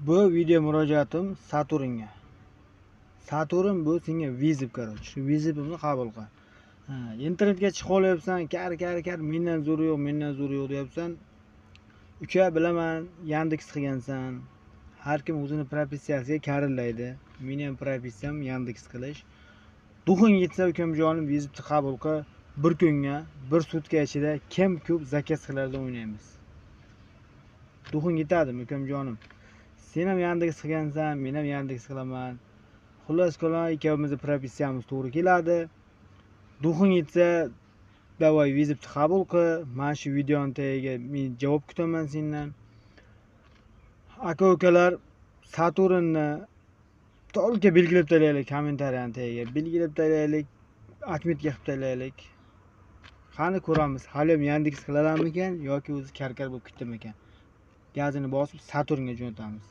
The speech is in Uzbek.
Bu video murojaatim Saturnga. Saturn, bu senga вызов, короче. Shu вызов imni qabul qil. Ha, internetga chiqib olyapsan, kar kar kar, mendan zo'ri yo'q, mendan zo'ri yo'q deyapsan. Uka, bilaman, Yandeks qilgansan. Har kim o'zini professiyasiga karillaydi. Meni ham professiyam Yandeks qilish. Дух ing yetsa, ukamjonim, вызов ni qabul qil. Bir kunga, bir sutka ichida kim ko'p zakaz qilardi o'ynaymiz. Дух ing yetadimi, ukamjonim? Sen ham Yandeks qilgansan, men ham Yandeks qilaman. Xullas kalom, ikkovimizni professiyamiz to'g'ri keladi. Дух ing yetsa, давай, вызов ni qabul qil. Mana shu videoni tagiga men javob kutaman sendan. Aka ukalar, Saturnni только belgilab tashlaylik, kommentariyani tagiga belgilab tashlaylik, отметка qilib tashlaylik. Qani ko'ramiz, hali ham Yandeks qilarmikan yoki o'zi kar-kar bo'lib ketdimikan. Gazini bosib Saturnga jo'natamiz.